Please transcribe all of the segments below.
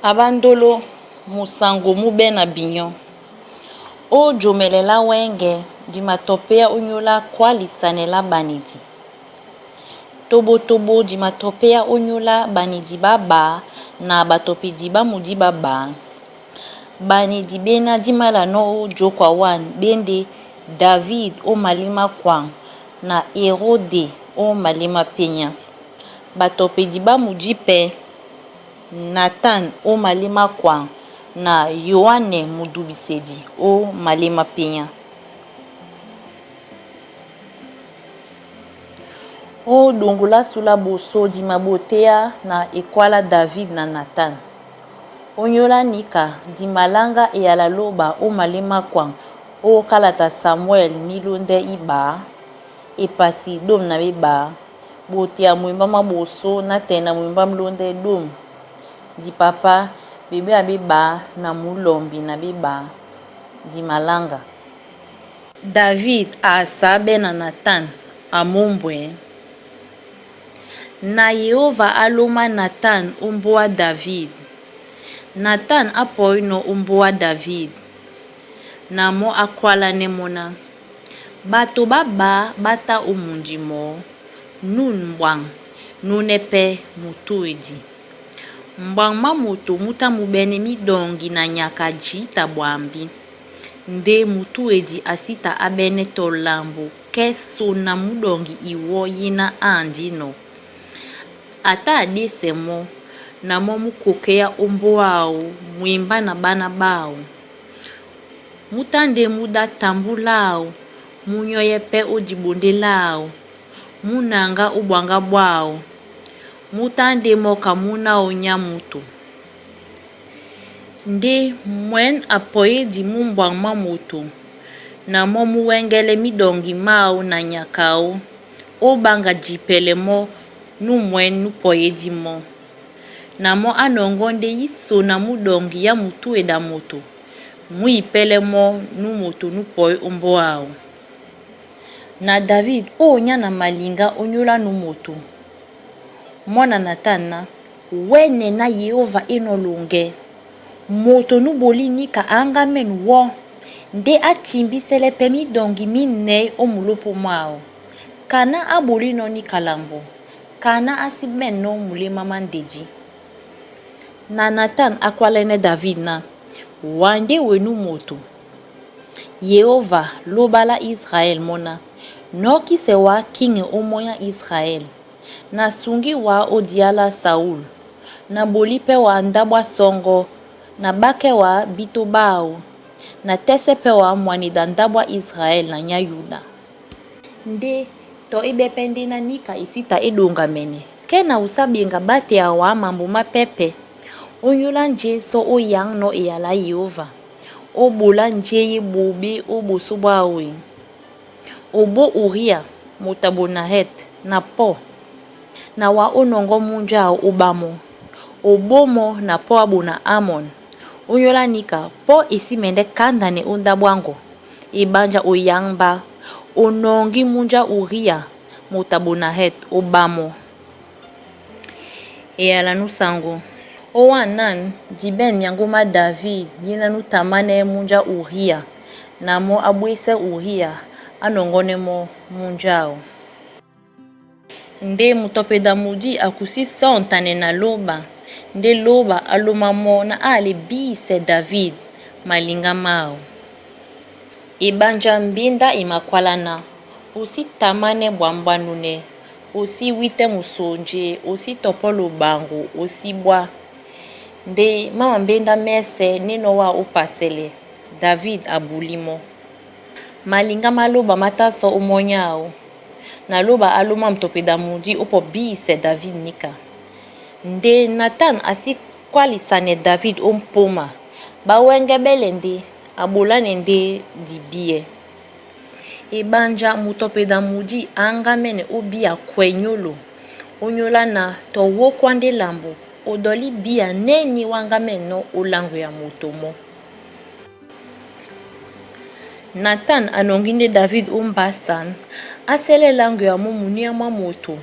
A ɓándolo musaŋgo mú ɓɛ́ na binyɔ́, ó jomɛlɛ lá wɛ́ŋgɛ di matɔpéá ónyólá kwálisanɛ lá banidi. Toɓotoɓo di matɔpéá ónyólá banidi ɓá ɓaa na ɓatɔpedi ɓá mudí ɓá ɓaa. Banidi ɓéná dí mālanɔ́ ó jǒkwa wân ɓé ndé David ó malé má kwaŋ na Erode ó malé má pényá. Ɓatɔpedi ɓá mudí pɛ́ Natan ó malé má kwaŋ na Yoane Mudubisedi ó malé má pényá. Ó ɗoŋgo lásu lá ɓosó di maɓotéá na ekwálá David na Natan. Ónyólá níka, di maláŋgá eyala lóba ó malé má kwaŋ ó kálata Samuɛl nílóndɛ́ í ɓaá, epasi ɗôm na ɓé ɓaá, ɓotea mwembá mwá ɓosó nátɛɛ na mwembá mlóndɛ́ ɗôm, di papá ɓeɓé a ɓé ɓaá na mulɔmbi na ɓé ɓaá, di maláŋga. David a sá ɓɛ́ na Natan a mōmbwɛ̌. Na Yehôva a lómá Natan ó mbóa David. Natan á pɔínɔ̄ ó mbóa David, na mɔ́ á kwálánɛ́ mɔ́ ná, Ɓato ɓá ɓaá ɓá tá ó mundi mɔɔ́, nún mbwaŋ núnɛ́ pɛ́ mutúedi. Mbwaŋ má moto mú tá muɓɛ́nɛ́ míɗɔŋgi na nyaka jǐta ɓwambí. Ndé mutúedi a sí ta á ɓɛ́nɛ́ tɔ lambo kɛ́ sona múɗɔŋgi iwɔ́ yíná á andínɔ̄. A tá a ɗésɛ mɔ́, na mɔ́ mú kokéá ó mbóa áō mwembá na ɓána ɓáō. Mú tá ndé mú dá tambú láō mú nyɔ́yɛ́ pɛ́ ó diɓondé láō, mú naŋgá ó ɓwaŋgá ɓwáō. Mú tá ndé mɔ́ ka mú náō nyá mútō. Ndé mwɛ̌n a pɔédi mú mbwaŋ mwá moto, na mɔ́ mú wɛ́ŋgɛ́lɛ́ míɗɔŋgi máō na nyaka áō ó ɓáŋga jipɛlɛ mɔ́ nú mwɛ̌n nú pɔédi mɔ́. Na mɔ́ á nɔŋgɔ́ ndé í sona múɗɔŋgi yá mutúedi a moto, mú ipɛ́lɛ́ mɔ́ nú moto nú pɔí ó mbóa áō. Na David ó nyá na maliŋgá ónyólá nú moto, mɔ́ na Natan ná, Wɛ́nɛ̀ ná Yehôva é nɔ́ loŋgɛ́. Moto nú bolí níka a áŋgámɛ́n wɔ́, ndé á timbísɛ́lɛ́ pɛ́ míɗɔŋgi mínɛ̌ ó mulópō mwáō. Kaná á bolínɔ̄ níka lambo, kaná á sí ɓɛ̂nnɔ́ muléma má ndedí. Na Natan á kwálɛ́nɛ́ David ná, Wa ndé wenú moto? Yehôva, lóba lá Israɛl mɔ́ ná, Nɔ́kísɛ wǎ kíŋe ómɔ́ nyá Israɛl. Na sungi wǎ ó diá lá Saul, na bolí pɛ́ wǎ ndáɓo á sɔŋgɔ́, na ɓákɛ́ wǎ bitó ɓáō, na tɛ́sɛ́ pɛ́ wǎ mwaneda ndáɓo á Israɛl na nyá Yuda. Ndé, tɔ é ɓɛ́ pɛ́ ndé ná níka e sí ta é ɗoŋgamɛnɛ, kɛ́ na u sá ɓeŋga ɓátea wǎ mambo má pɛ́pɛ̄, ónyólá njé sɔ́ ó yaŋnɔ́ eyala á Yehôva, ó ɓolá njé é ɓoɓé ó ɓosó ɓwáō e. O bó Uria, moto a bona Heth, na pɔ́, na wa ó nɔŋgɔ́ múnja áō ó ɓá mɔ́. O bó mɔ́ na pɔ́ á bona Amɔn. Ónyólá níka, pɔ́ e sí mɛndɛ́ kándanɛ ó ndáɓo áŋgɔ, e ɓánjá ó yaŋ mbá. O nɔŋgí múnja Uria, moto a bona Heth, ó ɓá mɔ́. Eyala nú saŋgó. Ówân nân, di ɓɛ̂n myaŋgó má David nyéná nú tamánɛ́ múnja Uria, na mɔ́ á ɓwésɛ́ Uria á nɔŋgɔ́nɛ́ mɔ́ múnja áō. Ndé mutɔpɛda mudí a kusí sɔ́ŋtanɛ na lóɓa, ndé lóɓa á lómá mɔ́ ná á ale bísɛ David maliŋgá máō. Eɓánjá mbíndá e makwálá ná, U sí tamánɛ́ ɓwǎm̀ ɓwá núnɛ́, u sí wítɛ́ musonje, u sí tɔpɔ́ loɓaŋgo, u sí ɓwá. Ndé má mambéndá mɛ́sɛ̄ ná enɔ́ wâ ó pasɛlɛ, David a bulí mɔ́. Maliŋgá má lóɓa má tá sɔ̄ ó mɔ́ nyáō, na lóɓa á lómá mutɔpɛda mudí ó pɔ bísɛ David níka. Ndé Natan a sí kwálisanɛ David ó mpóma, ɓá wɛ́ŋgɛ́ ɓɛ́lɛ ndé a ɓolánɛ ndé dibíɛ́. Eɓánjá mutɔpɛda mudí a áŋgámɛ́nɛ́ ó bíya kwɛ nyólo, ónyólá ná tɔ wókwa ndé lambo o dɔlí bíya nɛ́ ní wáŋgámɛ́nɔ́ ó láŋgo ya moto mɔ́. Natan a nɔŋgí ndé David ó mbásǎn, á sɛ́lɛ́ láŋgo ya mɔ́ muníá mwá moto,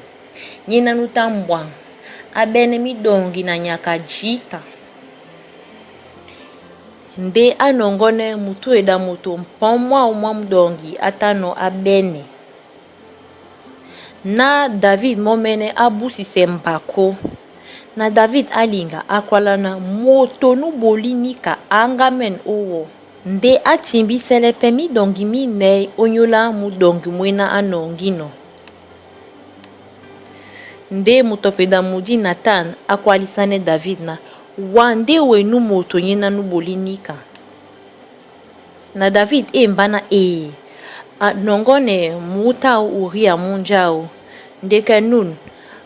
nyéná nú tá mbwaŋ, á ɓɛ́nɛ́ míɗɔŋgi na nyaka jǐta. Ndé á nɔŋgɔ́nɛ́ mutúedi a moto mpɔ̌ mwáō mwá mudɔŋgi á tánɔ̄ á ɓɛ́nɛ. Ná David mɔ́mɛ́nɛ́ á búsisɛ mbakó, na David á liŋga á kwálá ná moto nú bolí níka áŋgámɛ́n ó wɔ̄. Ndé á timbísɛ́lɛ́ pɛ́ mídɔŋgi mínɛ̄ ónyólá mudɔŋgi mwéná á nɔŋgínɔ̄. Ndé mutɔpeda mudí Natan á kwálísánɛ́ David ná, Wa ndé we nú moto nyéná nú bolí níka? Na David émbá ná eee, a nɔŋgɔ́nɛ mǔta áō Uria múnja áō, ndé kɛ́ nûn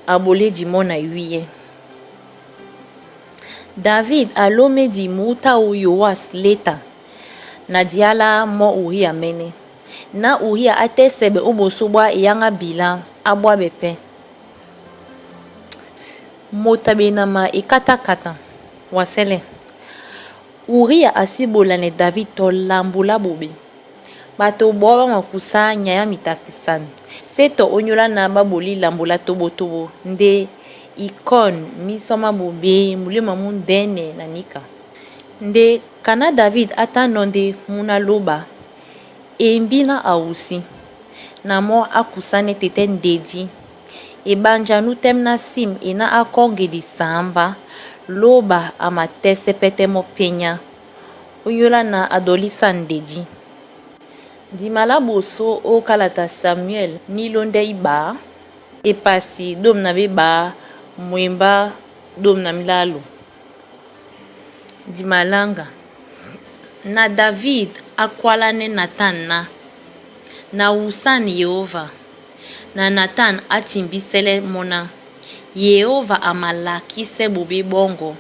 a ɓolédi mɔ́ na iwíyɛ́. David a lómédi mǔta áō Yoas léta na diálá mɔ́ Uria mɛ́nɛ́. Ná Uria á tɛ́ sɛɓɛ ó ɓosó ɓwá eyáŋ á bilá, á ɓwáɓɛ́ pɛ́. Moto a ɓena ma ekatákata. Wasɛ́lɛ. Uria a sí ɓolanɛ David tɔ lambo lá ɓoɓé. Ɓato ɓɔɔ́ ɓá makusá nyay á mitakisan sé tɔ ónyólá ná ɓá ɓolí lambo lá tóɓótóɓó ndé ikɔ́n mísɔ má ɓoɓé muléma múndɛ́nɛ na níka. Ndé kaná David á tá nɔ́ ndé múná lóɓa, e embí ná a wusí, na mɔ́ á kusánɛ́ tetɛ́ ndedí. Eɓanja nú tɛ́m ná sim e ná á kɔ́ŋgedi saámbá, lóɓa a matɛ́sɛ́ pɛ́tɛ́ mɔ́ pényá, ónyólá na a dɔlísân ndedí. Ndima lá ɓosó ó kálata Samuɛl ní lóndɛ́ íɓaá, epasi ɗôm na ɓéɓaá mwembá ɗôm na milálo. Ndima láŋga. Na David á kwálánɛ́ Natan ná, Na wusân Yehóva. Na Natan á timbísɛ́lɛ́ mɔ́ ná, Yehóva a malakísɛ́ ɓoɓé ɓɔ́ŋgɔ,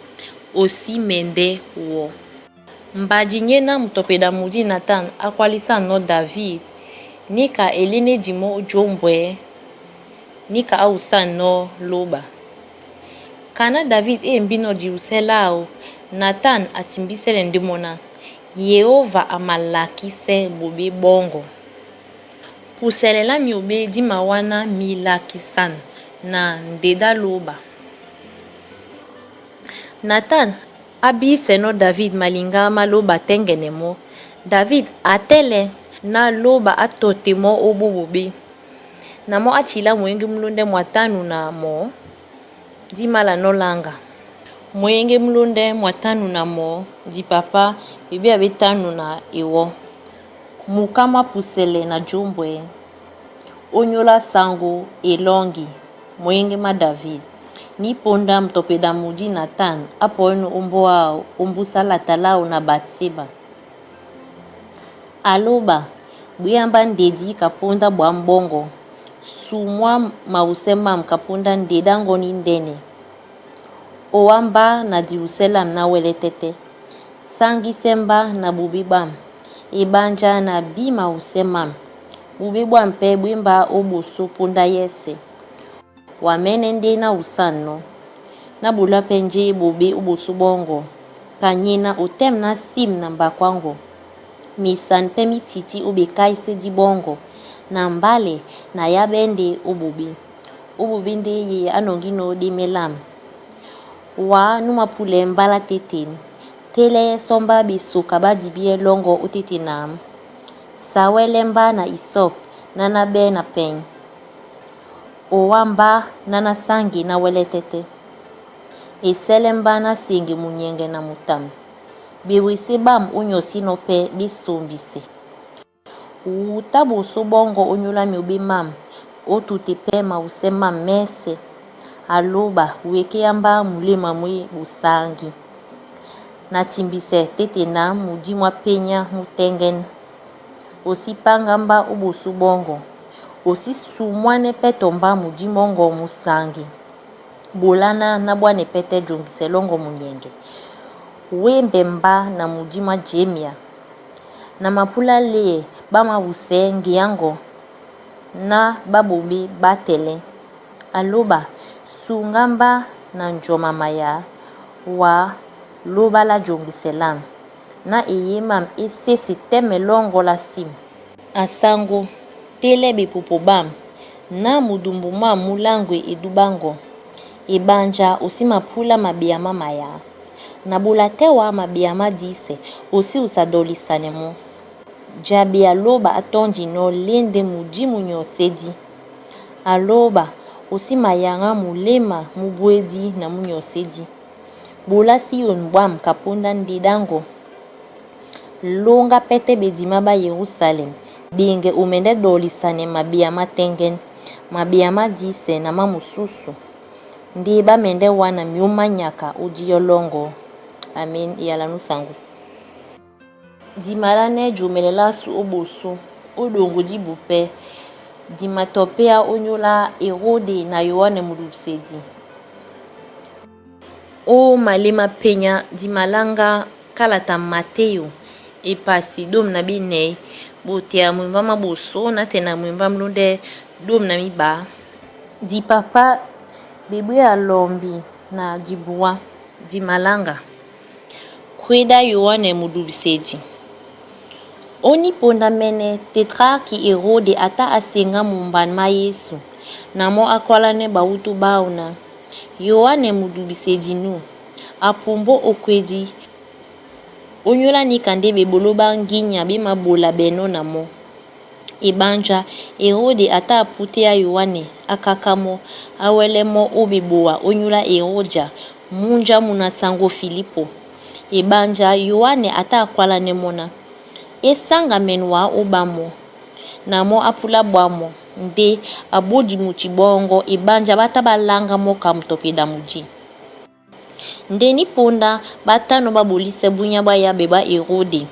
o sí mɛndɛ́ wɔ̄. Mbadi nyéná mutɔpeda mudí Natan á kwálísánɔ́ David níka e lénédi mɔ́ ó jómbwɛ̌ níka á wusánɔ́ lóɓa. Kaná David e embínɔ́ diwusɛ́ láō, Natan a timbísɛ́lɛ ndé mɔ́ ná, Yehóva a malakísɛ́ ɓoɓé ɓɔ́ŋgɔ. Pusɛlɛ lá myǒɓé dí mawáná milakisan na ndedá lóɓa. Natan á bísɛnɔ́ David maliŋgá má lóɓa tɛ́ŋgɛnɛ mɔ́. David a tɛ́lɛ ná lóɓa á tɔtɛ mɔ́ ó bó ɓoɓé. Na mɔ́ á tilá muyéŋgé múlóndɛ́ mwatánu na mɔɔ́ dí mālanɔ́ láŋga. Muyéŋgé múlóndɛ́ mwatánu na mɔɔ́ dipapá ɓebéa ɓétánu na ewɔ́. Muká mwá pusɛlɛ na jómbwɛ̌, ónyólá saŋgó e lɔ́ŋgi, muyéŋgé má David. Ní póndá mutɔpeda mudí Natan á pɔ́yɔ́nɔ̄ ómbóá áō ó mbúsá lata láō na Batséba. A lóɓa, bwíámbá ndedí ka póndá ɓwǎm̀ ɓɔ́ŋgɔ̄, su mwá mawusɛ́ mâm ka póndá ndedá ŋgɔ́n índɛ́nɛ. Owá mbá na diwusɛ́ lâm náwɛ́lɛ́tɛ́tɛ́. Sáŋgísɛ́ mbá na ɓoɓé ɓám, eɓánjá na bí mawusɛ́ mâm, ɓoɓé ɓwâm pɛ́ ɓé mbá ó ɓosó póndá yɛ́sɛ̄. Wa mɛ́nɛ́ ndé ná wusánɔ̄, ná ɓolá pɛ́ njé ɓoɓé ó ɓosó ɓɔ́ŋgɔ̄, ka nyéná o tɛ́m ná sim na mbakó áŋgɔ. Misan pɛ́ mí tití ó ɓekáísé dí ɓɔ́ŋgɔ, na mbálɛ na yáɓɛ́ ndé ó ɓoɓé. Ó ɓoɓé ndé yeye á nɔŋgínɔ̄ ɗémɛ́ lâm. Wǎ nú mapúlɛɛ́ mbá láteten, télɛ́ yɛ́sɔ́ mbá ɓesoka ɓá dibíɛ́ lɔ́ŋgɔ̄ ótéten ǎm. Sawɛ́lɛ́ mbá na isɔ̂p ná náɓɛ́ na pɛny. Owá mbá ná násáŋge náwɛ́lɛ́tɛ́tɛ́. Esɛ́lɛ́ mbá ná seŋge munyɛŋgɛ na mutam. Ɓewesé ɓám ó nyɔsínɔ̄ pɛ́ ɓé sombisɛ. Wutá ɓosó ɓɔ́ŋgɔ̄ ónyólá myǒɓé mâm, ó tute pɛ́ mawusɛ́ mâm mɛ́sɛ̄. A lóɓa wekéá mbá muléma mwé ɓosáŋgí. Na timbisɛ téte nǎ mudí mwá pényá mú tɛ́ŋgɛ́n. O sí páŋgá mbá ó ɓosó ɓɔ́ŋgɔ̄. O sí sumwánɛ́ pɛ́ tɔ mbá mudí mɔ́ŋgɔ mú sáŋgí. Ɓoláná ná ɓwánɛ pɛ́tɛ́ joŋgisɛ lɔ́ŋgɔ̄ munyɛŋgɛ. Wémbɛ mbá na mudí mwá Jemia. Na mapúlá léɛ ɓá máwusɛɛ́ ŋgeá ŋgɔ̄ ná ɓá ɓoɓé ɓá tɛlɛ́. A lóɓa, suŋgá mbá na njɔma mayaa, wǎ lóɓa lá joŋgisɛ lâm. Ná eyé mâm é sése tɛ́mɛ lɔ́ŋgɔ̄ lá sim. A sáŋgó, télɛ́ ɓepopo ɓâm, ná mudumbu mwâm mú láŋgwe edúɓá ŋgɔ̄. Eɓánjá o sí mapúlá maɓeá má mayaa. Na bola tɛ́ wá mabeya má disɛ, o sí o sa dɔlisanɛ mɔ́. Djabeya lóba á tɔ́ndinɔ́ lê ndé mudí mú nyɔ́sɛ́dí. A lóba o sí mayaŋá muléma mú bwédí na mú nyɔ́sɛ́dí. Bola Síyone ɓwâm ka póndá ndé ɗáŋgɔ. Lóŋgá pɛ́tɛ́ ɓedimá ɓá Yerúsalɛm, ɗeŋgɛ o mɛndɛ́ dɔlisanɛ mabeya mátɛ́ŋgɛ́n, mabeya má disɛ na má mosúsu, ndé ɓá mɛndɛ́ wána myǒm má nyaka ó díɔ lɔ́ŋgɔ́. Amen. Eyala nú sango. Dimalánɛ́ jomɛlɛ lásu ó ɓosó, ó ɗoŋgo dí bupɛ́, di matɔpéá ónyólá Erode na Yoane Mudubisedi. Ó malé má penya di maláŋgá kalata Matéyo epasi 14, botea mwembá mwá ɓosó nátɛna mwembá mlóndɛ́ 12. Dipapá bebwéya lɔmbi na dibuá. Di maláŋgá kwédá Yoane Mudubisedi. Ó níponda mɛ́nɛ́ Tetrarki Erode a tá á seŋgá mumban má Yésu, na mɔ́ á kwálánɛ́ ɓawutú ɓáō ná, Yoane Mudubisedi nú, a pumbó ó kwédí ónyólá níka ndé ɓeɓoló ɓá ŋgínya ɓé māɓolabɛnɔ́ na mɔ́. Eɓánjá Erode a tá á putéá Yoane á káká mɔ́ á wɛ́lɛ́ mɔ́ ó ɓeboa ónyólá Erodia múnja mú násáŋgó Filipo. Eɓánjá Yoane a tá á kwálánɛ́ mɔ́ ná, É sáŋgamɛn wǎ ó ɓá mɔ́, na mɔ́ á púlá ɓwǎm̀mɔ́, ndé a bódi muti ɓɔ́ŋgɔ́ eɓánjá ɓá tá ɓá láŋgá mɔ́ ka mutɔpɔ eɗamudí. Ndé nípóndá ɓátánɔ́ ɓá ɓolísɛ́ búnyá ɓá yáɓɛ ɓá Erode.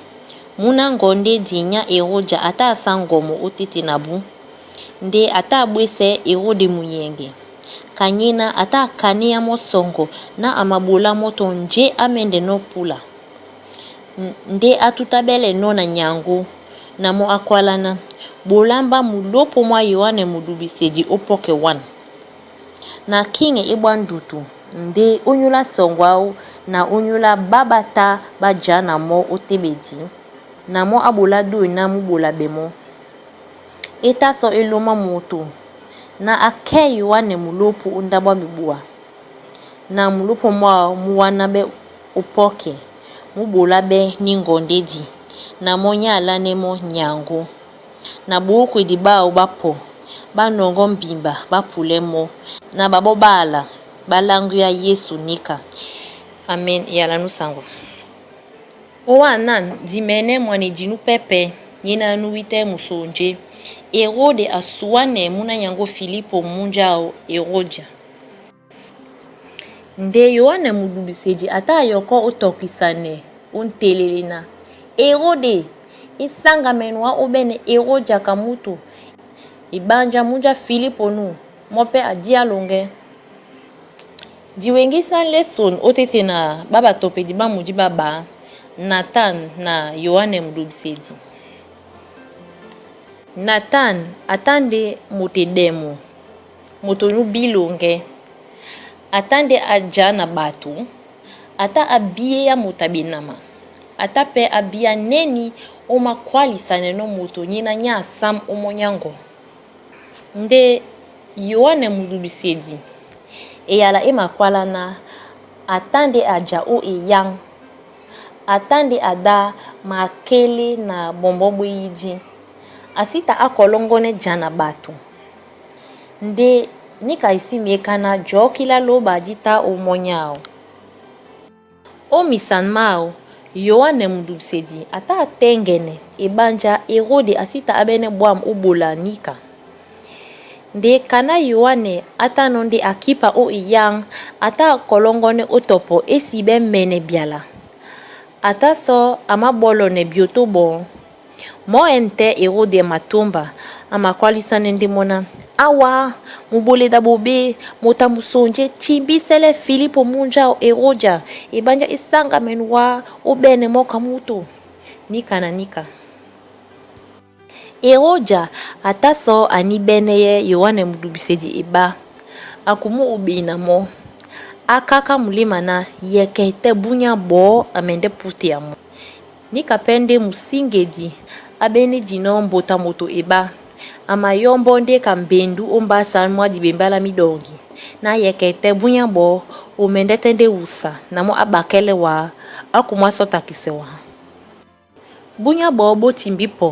Múná ŋgɔndédi nyá Erodia a tá á sá ŋgɔmɔ ótéte na bú. Ndé a tá á ɓwésɛ́ Erode munyɛŋgɛ. Kanyéná a tá á kanéá mɔ́ sɔŋgɔ ná a maɓolá mɔ́ tɔ njé á mɛ́ndɛnɔ́ púla. Ndé á tútáɓɛ́lɛnɔ́ na nyaŋgó na mɔ́ á kwáláná, Ɓolámbá mulópo mwá Yoane Mudubisedi ó pɔ́kɛ wân. Na kíŋɛ é ɓwá ndutu ndé ónyólá sɔŋgɔ áō na ónyólá ɓá ɓá tá ɓá jǎ na mɔ́ ó téɓedi, na mɔ́ á ɓolá dôy ná mú ɓolabɛ mɔ́. É tá sɔ́ é lómá moto ná á kɛ́ Yoane mulópo ó ndáɓo á ɓeboa, na mulópo mwáō mú wánáɓɛ́ ó pɔ́kɛ mú ɓoláɓɛ́ ní ŋgɔndédi na mɔ́ nyá alánɛ́ mɔ́ nyaŋgó. Na ɓǒkwedi ɓáō ɓá pɔ, ɓá nɔŋgɔ́ mbimba ɓá pulɛ́ mɔ́, na ɓaɓɔ́ ɓála ɓá láŋgwíá Yésu níka. Amen. Eyala nú sango. Ówánân di mɛ̌nɛ́ mwanedi nú pɛ́pɛ̄ nyéná nú wítɛ́ musonjé, Erode a suánɛ múná nyaŋgó Filipo múnja áō Erodia. Ndé Yoane Mudubisedi a tá á yɔkɔ́ ó tɔkisanɛ ó ntelele ná, Erode, é sáŋgamɛn wǎ ó ɓɛ́nɛ Erodia ka mútu. Eɓánjá múnja Filipo nú, mɔ́ pɛ́ a díá loŋgɛ́. Di weŋgísán léson ótéte na ɓá ɓatɔpedi ɓá mudí ɓá ɓaá, Natan na Yoane Mudubisedi. Natan a tá ndé moto eɗɛmɔ, moto nú bíloŋgɛ́, a tá ndé a já na ɓato, a tá á bíéyá moto a ɓenama, a tá pɛ́ á bíá nɛ́ni ó makwálisanɛnɔ́ moto nyéná nyá a sám ómɔ́ nyáŋgɔ. Ndé Yoane Mudubisedi, eyala é makwála ná a tá ndé a ja ó eyáŋ, a tá ndé a ɗá makélé na ɓɔmbɔ́ ɓwéyídí, a sí ta á kɔlɔ́ŋgɔ́nɛ́ ja na ɓato. Ndé níka e sí myékáná jɔ̌ki lá lóɓa dí tá ó mɔ́ nyáō. Ó misan máō, Yoane Mudubisedi a tá á tɛ́ŋgɛnɛ eɓánjá Erode a sí ta á ɓɛ́nɛ́ ɓwǎm̀ ó ɓola níka. Ndé kaná Yoane á tánɔ́ ndé akípa ó eyáŋ a tá á kɔlɔ́ŋgɔ́nɛ́ ó tɔpɔ é siɓɛ́ mɛnɛ ɓyala. A tá sɔ́ a máɓɔ́lɔnɛ ɓyoto ɓɔɔ́. Mɔ́ ɛ̂n tɛ́ Erode a matómba a makwálísánɛ́ ndé mɔ́ ná, Áwá, muɓoledi a ɓoɓé, moto a musonjé, timbísɛ́lɛ́ Filipo múnja áō Erodia, eɓánjá é sáŋgamɛn wǎ ó ɓɛ́nɛ mɔ́ ka mútu. Níka na níka. Erodia a tá sɔ́ a níɓɛ́nɛ́yɛ́ Yoane Mudubisedi eɓá, a kumú ó ɓena mɔ́, á káká muléma ná yɛkɛ tɛ́ búnyá ɓɔɔ́ a mɛndɛ́ pútea mɔ́. Níka pɛ́ ndé musíŋgedi á ɓɛ́nɛ́dinɔ́ mbota moto eɓá, a mayɔ́mbɔ́ ndé ka mbendu ó mbásǎn mwá diɓembá lá míɗɔŋgi, ná yɛkɛ tɛ́ búnyá ɓɔɔ́ O mɛndɛ́ tɛ́ ndé wusa na mɔ́ á ɓakɛ́lɛ́ wǎ á kumwá sɔ́ takisɛ wǎ. Búnyá ɓɔɔ́ bó timbí pɔ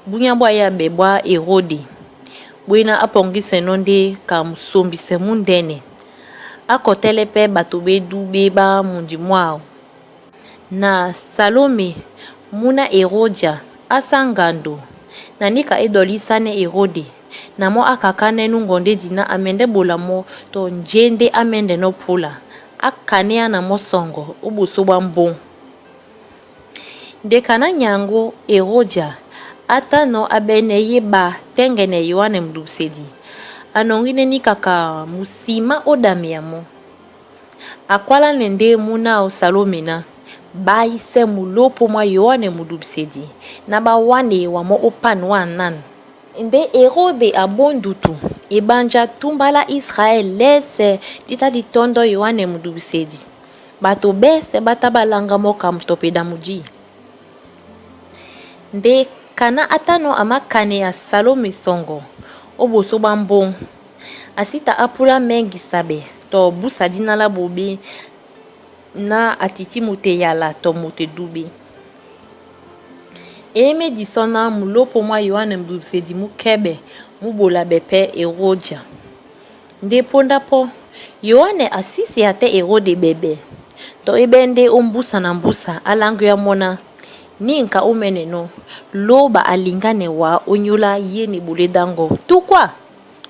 búnyá bwá yábɛ bwá Erode bwéná á pɔŋgísɛnɔ́ ndé ka musombisɛ múndɛ́nɛ, á kɔtɛ́lɛ́ pɛ́ ɓato ɓá edúɓɛ́ ɓá mundi mwáō. Na Salomé, múná Erodia, á sá ŋgando na níka é ɗɔlísánɛ́ Erode na mɔ́ á kakánɛ́ nú ŋgɔndédi ná a mɛndɛ́ ɓola mɔ́ tɔ njé ndé á mɛ́ndɛnɔ́ púla, á kanéá na mɔ́ sɔŋgɔ ó ɓosó ɓá mbóŋ. Nde kaná nyaŋgó Erodia á tánɔ̄ á ɓɛ́nɛ́ yé ɓá tɛ́ŋgɛnɛ Yoane Mudubisedi, a nɔŋgínɛ́ níka ka musimá ó ɗamea mɔ́. A kwálánɛ́ ndé múnáō Salomé ná, Ɓáísɛ́ mulópo mwá Yoane Mudubisedi ná ɓá wáneye wa mɔ́ ópân wâ-nân. Ndé Erode a bó ndutu ebanjá túmba lá Israɛl lɛ́sɛ̄ dí tá dí tɔ́ndɔ́ Yoane Mudubisedi, ɓato ɓɛ́sɛ̄ ɓá tá ɓá láŋgá mɔ́ ka mutɔpeda mudí. Nde kaná á tánɔ̄ a mákanea Salomé sɔŋgɔ ó ɓosó ɓá mbóŋ, a sí ta á púlá mɛ́ŋgisaɓɛ tɔ búsa díná lá ɓoɓé ná a tití moto eyala tɔ moto edúɓɛ́. E médisɔ́ ná mulópo mwá Yoane Mudubisedi mú kɛ́ɓɛ̀ mú ɓolabɛ́ pɛ́ Erodia. Ndé póndá pɔ́, Yoane a síseya tɛ́ Erode ɓɛɓɛ tɔ é ɓɛ́ ndé ó mbúsa na mbúsa á láŋgwea mɔ́ ná, Níka ó mɛ́nɛnɔ́, lóba a liŋgánɛ wǎ ónyólá yé na eɓoló ɗáŋgɔ, Túkwá?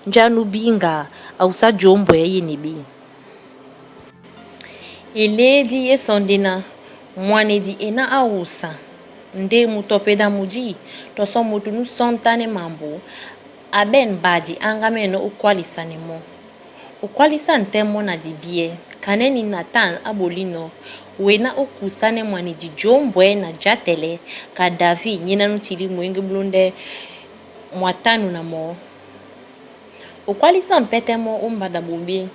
Njá nú bíŋga a wusá jǒmbwɛ̌ yé na eɓé. Elédi é sɔ́ ndé ná mwanedi e ná á wusa ndé mutɔpeda mudí tɔ sɔ́ moto nú sɔ́ntánɛ́ mambo a ɓɛ̂n mbadi á ŋgámɛ́nɔ́ ó kwálisanɛ mɔ́. O kwálísánɛ́ tɛ́ mɔ́ na dibíɛ́, kanɛ́ ní Natan á ɓolínɔ̄ wena ó kusánɛ́ mwanedi jǒmbwɛ̌ na játɛlɛ ka David nyéná nú tilí mwéŋgé 51. O kwálísánɛ́ pɛ́ tɛ́ mɔ́ ó mbanda ɓoɓé,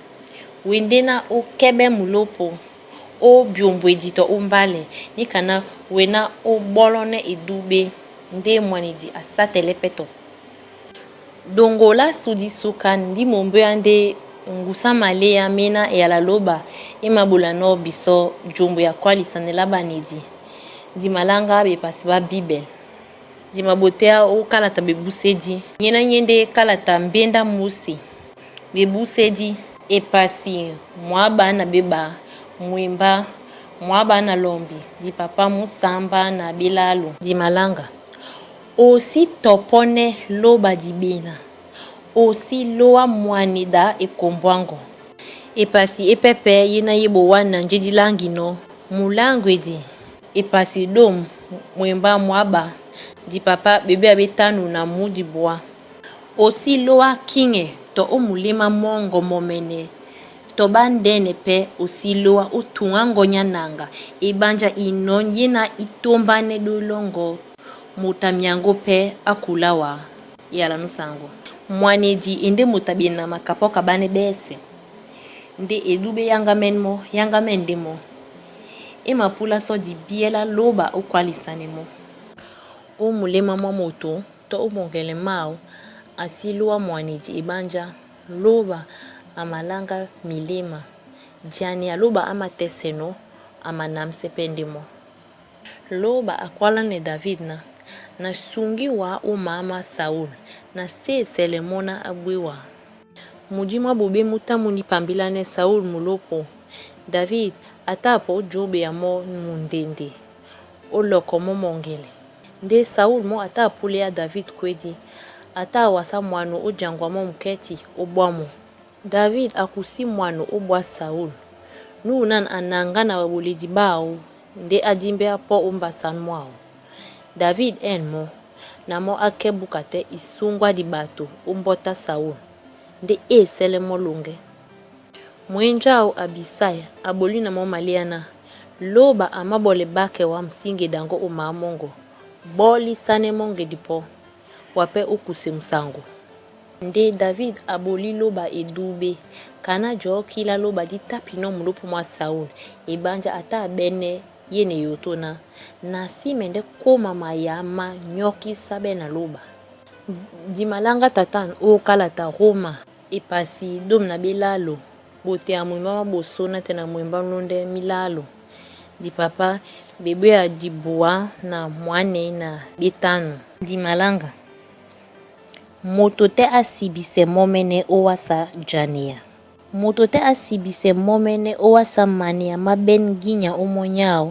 we ndé ná ó kɛ́ɓɛ́ mulopo ó byombwedi tɔ ó mbálɛ, níka ná we ná ó ɓɔ́lɔ́nɛ́ edúɓɛ́ ndé mwanedi a sátɛlɛ́ pɛ́ tɔ. Ɗoŋgo lásu di sukan dí mombéá ndé ŋgusu á maléá méná eyala lóba é māɓolanɔ́ bisɔ́ jombwe a kwálisanɛ lá ɓanedi di maláŋgá ɓepasi ɓá Bíbɛl. Di maɓotéá ó kálata ɓebúsédí nyéná nyé ndé kálata mbéndá Môsé ɓebúsédí epasi mwǎɓá na ɓéɓaá mwembá mwǎɓá na lɔmbi di papá mú sǎmbá na ɓélálò. Di maláŋga. O sí tɔpɔ́nɛ́ lóba diɓena, o sí lóá mwaneda e kombwáŋgɔ. Epasi é pɛ́pɛ̄ yéná yé ɓowán na njé dí láŋginɔ́ muláŋgwedi epasi ɗôm mwembá mwǎɓá di papá ɓebéa ɓé tánú na mú dibwá. O sí lóá kíŋɛ tɔ ó muléma mɔ́ŋgɔ mɔmɛnɛ tɔ ɓá ndɛ́nɛ pɛ́ o sí lóá ó tuŋá ŋgɔ́ny á naŋga ebanja inɔ̌ yéná í tómbánɛ́ ɗóí lɔ́ŋgɔ́ moto a myaŋgó pɛ́ á kulá wǎ. Eyala nú saŋgɔ. Mwanedi e ndé moto a ɓena makapɔ́ ka ɓánɛ́ ɓɛ́sɛ̄. Ndé edúɓɛ́ é yáŋgámɛ́n mɔ́, yáŋgámɛ́n ndé mɔ́. É mapúlá sɔ́ dibíɛ́ lá lóba ó kwálisanɛ mɔ́. Ó muléma mwá moto tɔ́ ó moŋgɛlɛ máō a sí lóá mwanedi eɓánjá lóba a maláŋgá miléma dianea lóba á mátɛ́sɛnɔ́ a manǎmsɛ́ pɛ́ ndé mɔ́. Lóba a kwálánɛ́ David ná, Na suŋgí wǎ ó maámá Saúl, na sésɛlɛ mɔ́ ná á bwé wǎ. Mudí mwá ɓoɓé mú tá mú nípambilánɛ́ Saúl mulópo, David a tá a pɔ ó jǒɓea mɔ́ mundende ó lɔkɔ mɔ́ mɔŋgɛlɛ. Ndé Saúl mɔ́ a tá a púléá David kwédi, a tá a wasá mwano ó jaŋgwa mɔ́ mukɛ́ti ó ɓwá mɔ́. David a kusí mwano ó ɓwá Saúl, núunân a naŋgá na ɓaɓoledi ɓáō ndé á dímbɛ́á pɔ́ ó mbásǎn mwáō. David ɛ̂n mɔ́, na mɔ́ á kɛ́ búka tɛ́ isúŋgwá di ɓato ó mbɔ́tá Saúl, ndé é esɛ́lɛ́ mɔ́ loŋgɛ́. Mwenjá áō Abisai a ɓolí na mɔ́ maléá ná, Lóba a máɓɔlɛ ɓákɛ wǎm sí ŋgeɗaŋgɔ́ ó maá mɔ́ŋgɔ, ɓɔ́lísánɛ́ mɔ́ ŋgedi pɔ́, wapɛ́ ó kuse musaŋgɔ. Ndé David a ɓolí lóba edúɓɛ́, kaná jɔ̌kí lá lóba dí tápinɔ́ mulópo mwá Saúl, eɓánjá a tá a ɓɛ́nɛ́ yé na eyotó ná, Na sí mɛndɛ́ kóma mayá má nyɔ́kísáɓɛ́ na lóba. Di maláŋgá tatân ó kálata Roma epasi 12. Ɓoto ya mwembá mwá ɓosó nátɛna mwembá mlóndɛ mílálò. Dipapá ɓeɓéa dibuá na mwánɛ́ na ɓétánù. Dimalánga. Moto tɛ́ á sibisɛ mɔ́mɛ́nɛ́ ówàsá janeya. Moto tɛ́ á sibisɛ mɔ́mɛ́nɛ́ ówàsá maneya má ɓɛ́n gínya ómɔ́ny áō.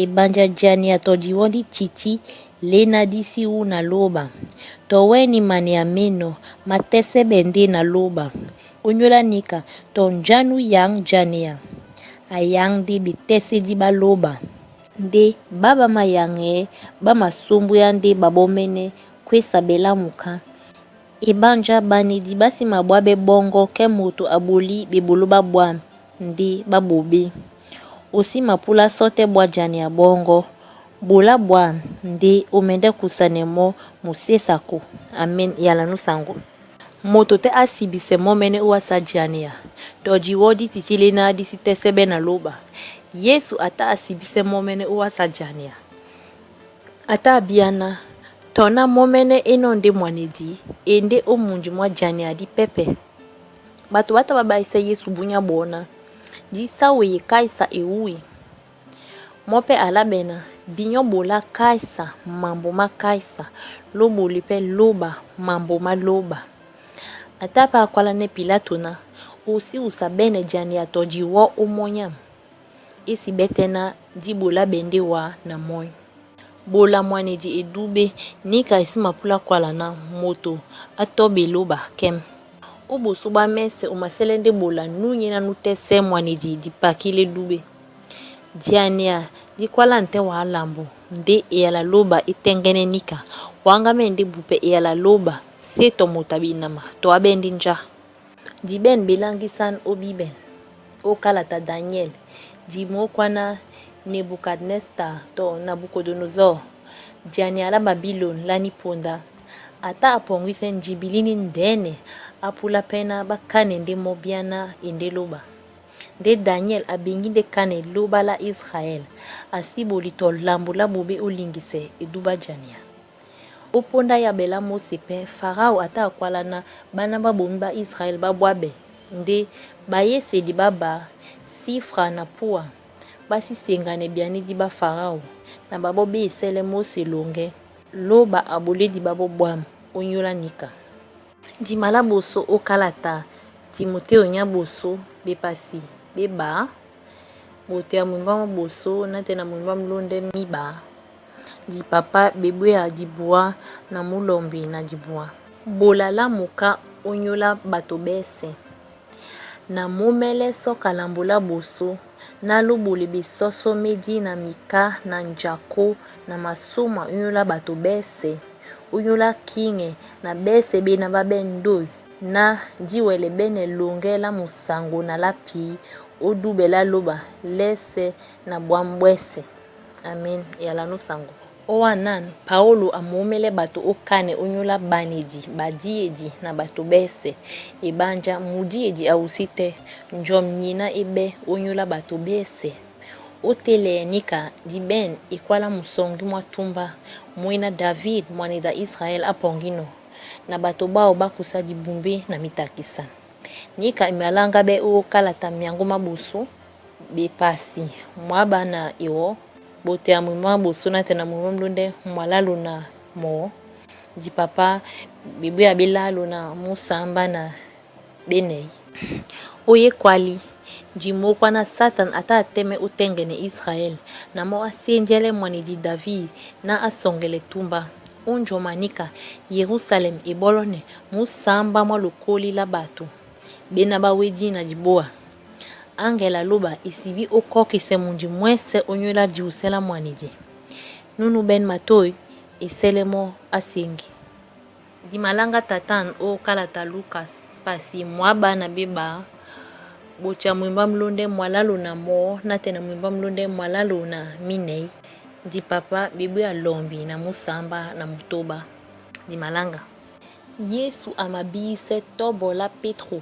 Eɓanja janeya tɔ diwɔ́ dí tití léná dí sí wú na lóɓa. Tɔ wɛ́nɛ́ maneya ménɔ̄ má tɛ́sɛ́ ɓɛ̀ ndé na lóɓa. Ónyólá níka, tɔ njá nú yaŋ janeya, a yaŋ ndé ɓetɛ́sɛ́di ɓá lóɓa. Ndé ɓá ɓá mayaŋɛɛ́ ɓá masómbóá ndé ɓaɓɔ́mɛ́nɛ́ kwésabɛ lá muká. Eɓánjá ɓanedi ɓá sí maɓwáɓɛ́ ɓɔ́ŋgɔ́ kɛ́ moto a ɓolí ɓeɓoló ɓá ɓwǎm̀ ndé ɓá ɓoɓé. O sí mapúlá sɔ́ tɛ́ ɓwá janeya ɓɔ́ŋgɔ́. Ɓola ɓwǎm̀ ndé o mɛndɛ́ kusanɛ mɔ́ musésa ko. Amen Eyala nú saŋgó. Moto tɛ́ á sibisɛ mɔ́mɛ́nɛ́ ówàsá janeya, tɔ diwɔ́ dí tití léná dí sí tɛ́sɛ́ ɓɛ́ na lóɓa. Yésu a tá á sibísɛ́ mɔ́mɛ́nɛ́ ówàsá janeya. A tá á bíá ná, tɔ ná mɔ́mɛ́nɛ́ é nɔ́ ndé mwanedi e ndé ó munji mwá janeya dí pɛ́pɛ́. Ɓato ɓá tá ɓá ɓáísɛ́ Yésu búnyá ɓɔɔ́ ná, Di sá weye Kaisa ewúyi. Mɔ́ pɛ́ a láɓɛ́ ná, Binyɔ́ ɓola Kaisa mambo má Kaisa, lóɓole pɛ́ lóɓa mambo má lóɓa. A tá pɛ́ a kwálánɛ́ Piláto ná, O sí wusa ɓɛ́nɛ janeya tɔ diwɔ́ ómɔ́ny ām, é sí ɓɛ́ tɛ́ ná dí ɓolá ɓɛ̀ ndé wǎ na mɔ́ny. Ɓola mwanedi e dúɓé, níka e sí mapúlá kwala ná moto á tɔ́ ɓe lóɓa kɛ́m. Ó ɓosó ɓá mɛ́sɛ̄ o masɛ́lɛ́ ndé ɓola nú nyéná nú tɛ́sɛ́ mwanedi dipaki lé dúɓé. Janeya dí kwálánɛ́ tɛ́ wǎ lambo ndé eyala lóɓa é tɛ́ŋgɛ́nɛ́ níka, wáŋgámɛ́nɛ́ ndé bupɛ eyala lóɓa sé tɔ moto a binama tɔ á ɓɛ́ ndé njá. Di ɓɛ̂n ɓeláŋgísán ó Bíbɛl, ó kálata Daniɛl, di mǒkwá ná Nebukadnestar tɔ Nabukodonozɔr, janeya lá Babilôn lá nípondá, a tá á pɔŋgísɛ́ njibi líní ndɛ́nɛ á púlá pɛ́ ná ɓá kánɛ ndé mɔ́ byáná e ndé lóɓa. Ndé Daniɛl a beŋgí ndé kánɛ lóɓa lá Israɛl, a sí ɓoli tɔ lambo lá ɓoɓé ó liŋgisɛ edúɓá janeya. Ó póndá yáɓɛ lá Móse pɛ́, Farao a tá a kwálá ná ɓána ɓá ɓomí ɓá Israɛl ɓá ɓwáɓɛ ndé ɓayésedi ɓá ɓá, Sifra na Púa, ɓá sí seŋganɛ ɓyanídi ɓá Farao, na ɓaɓɔ́ ɓá esɛ́lɛ́ Móse loŋgɛ́, lóɓa a ɓolédi ɓáɓɔ́ ɓwǎm̀ ónyólá níka. Ndima lá ɓosó ó kálata Timotéo nyá ɓosó ɓepasi ɓé ɓaa, ɓoto ya mwembá mwá ɓosó nátɛna mwembá mlóndɛ́ míɓaa. Dipapá ɓeɓéa dibuá na múlɔmbi na dibuá. Ɓola lá muká ónyólá ɓato ɓɛ́sɛ̄. Na mómɛ́lɛ́ sɔ́ ka lambo lá ɓosó, ná lóɓole ɓesɔ́sɔ́ médí na miká na njakó na masóma ónyólá ɓato ɓɛ́sɛ̄, ónyólá kíŋɛ na ɓɛ́sɛ̄ ɓéná ɓá ɓɛ́ ndôy, ná dí wɛlɛbɛ́nɛ loŋgɛ́ lá musaŋgo na lá pǐ ó dúɓɛ lá lóɓa lɛ́sɛ̄ na ɓwǎm̀ ɓwɛ́sɛ̄. Amen Eyala nú saŋgó. Ówánân, Paólo a momɛ́lɛ́ ɓato ó kánɛ ónyólá ɓanedi, ɓadíedi na ɓato ɓɛ́sɛ̄. Eɓánjá mudíedi a wusí tɛ́, njɔm nyéná é ɓɛ́ ónyólá ɓato ɓɛ́sɛ̄. Ó télɛɛ níka di ɓɛ̂n e kwálá musɔŋgí mwá túmbá, mwéná David mwanedi a Israɛl á pɔŋgínɔ̄, na ɓato ɓáō ɓá kusá dibumbé na mitakisan. Níka e maláŋgáɓɛ́ ó kálata myaŋgó má ɓosó, ɓepasi mwǎɓá na ewɔ̌, ɓoto ya mwembá mwá ɓosó nátɛna mwembá mlóndɛ́ mwalálò na mɔɔ́. Dipapá ɓeɓéa ɓé lálo na músǎmbá na ɓénɛy. Ó ekwálí, di mǒkwá ná Sátan a tá a tɛ́mɛ́ ó tɛ́ŋgɛnɛ Israɛl, na mɔ́ á sénjɛ́lɛ́ mwanedi David ná á sɔŋgɛlɛ túmbá. Ó njɔma níka, Yerúsalɛm e ɓɔ́lɔ́nɛ musǎmbá mwá lokóli lá ɓato ɓéná ɓá wédí na diɓóa. Áŋgɛl a lóɓa e sibí ó kɔ́kisɛ mundi mwɛ́sɛ̄ ónyólá diwusɛ́ lá mwanedi. Núnúbɛ́nɛ́ matôy, e sɛ́lɛ́ mɔ́ á seŋgi. Di maláŋgá tatáan ó kálata Lúkas, pasi mwǎɓá na ɓéɓaá, ɓoto ya mwembá mlóndɛ́ mwalálò na mɔɔ́ nátɛna mwembá mlóndɛ́ mwalálò na mínɛy. Dipapá ɓeɓéa lɔmbi na músǎmbá na mutóɓá. Di maláŋgá. Yésu a mabísɛ́ tɔ́bɔ lá Pétro,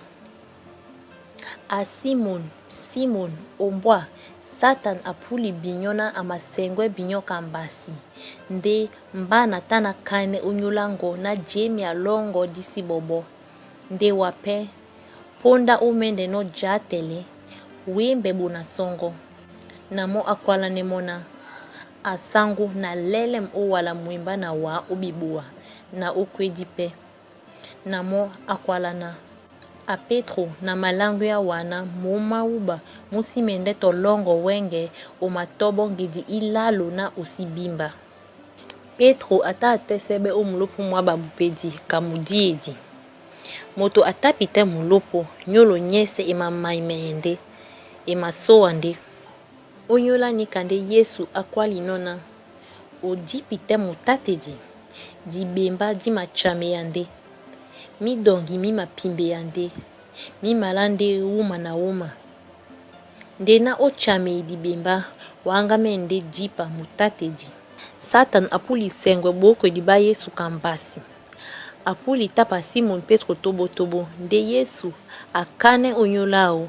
A Símon, Símon, ombwá, Satan a púli binyɔ́ ná a masɛŋgwɛ́ binyɔ́ ka mbasi, ndé mbá na tá na kánɛ́ ónyólá ŋgɔ ná jěmea lɔ́ŋgɔ́ dí sí ɓɔɓɔ́. Ndé wa pɛ́, Póndá ó mɛ́ndɛnɔ́ jǎtɛlɛ́ wěmbɛ ɓona sɔ́ŋgɔ́. Na mɔ́ á kwálánɛ́ mɔ́ ná: A sáŋgó na lɛ́lɛ́m ó wala mwembá na wǎ ó ɓeɓowa na ó kwédi pɛ́. Na mɔ́ á kwálá ná: A Pétro na maláŋgwea wana mǒm má wúɓa mú sí mɛndɛ́ tɔ lɔ́ŋgɔ wɛ́ŋgɛ o matɔ́bɔ́ ŋgedi ílálo ná o sí bímbá. Pétro a tá a tɛ́sɛ́ ɓɛ́ ó mulópō mwá ɓabupedi ka mudíedi. Moto a tá pitɛ́ mulópō, nyólo nyɛ́sɛ̄ e mamaimɛyɛ ndé, e masówa ndé. Ónyólá níka ndé Yésu a kwálinɔ́ ná: O dípitɛ́ mutátedi? Diɓembá dí matshameya ndé, mídɔŋgi mí mapimbeya ndé, mí malá ndé wúma na wúma. Ndé ná ó tshameye diɓembá, wáŋgámɛ́nɛ ndé dípa mutátedi. Sátan a púli sɛŋgwɛ ɓókwedi ɓá Yésu ka mbasi. A púli tápa Simɔn Pétro tóɓótóɓó ndé Yésu a kánɛ́ ónyólá áō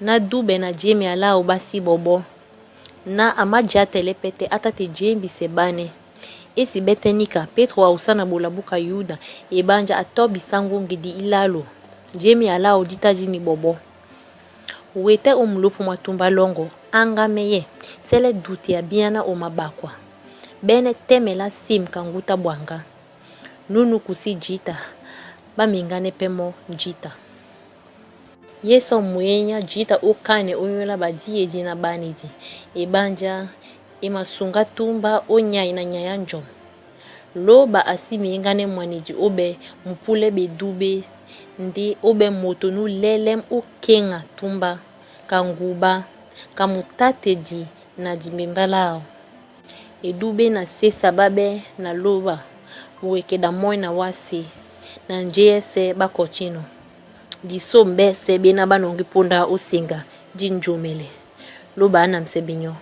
ná dúɓɛ na jěmea láō ɓá sí ɓɔɓɔ́ ná a májǎtɛlɛ́ pɛ́tɛ́ á tá te jémbisɛ ɓánɛ́. E sí ɓɛ́tɛ́ níka, Pétro a usá na ɓola búka Yuda eɓánjá a tɔ́bi sáŋgó ŋgedi ílálo, jémea láō dí tá dí ní ɓɔɓɔ́. Wetɛ́ ó mulópō mwá túmbá lɔ́ŋgɔ áŋgámɛ́yɛ́ sɛ́lɛ́ dutea bíáná o maɓakwa, ɓɛ́nɛ́ tɛ́mɛ lá sêm ka ŋgútá ɓwaŋgá. Núnúkusí jǐta, ɓá meŋgánɛ́ pɛ́ mɔ́ jǐta. Yésu a mwěnyá jǐta ó kánɛ ónyólá ɓadíedi na ɓánedi eɓánjá e masuŋgá túmbá ó nyay na nyay á njɔm. Lóba a sí meŋgánɛ́ mwanedi óɓɛ́ mupúlɛ́ ɓedúɓɛ́ ndé óɓɛ́ moto nú lɛ́lɛ́m ó kéŋa túmbá ka ŋguɓá ka mutátedi na dimbembá láō. Edúɓɛ́ na sésa ɓáɓɛ́ na lóba muwekeda mɔ́ na wásē na njéyɛ́sɛ̄ ɓá kɔtínɔ̄. Disôme ɓɛ́sɛ̄ ɓéná ɓá nɔŋgí póndá ó seŋga dí njomɛlɛ, lóba á namsɛ binyɔ́.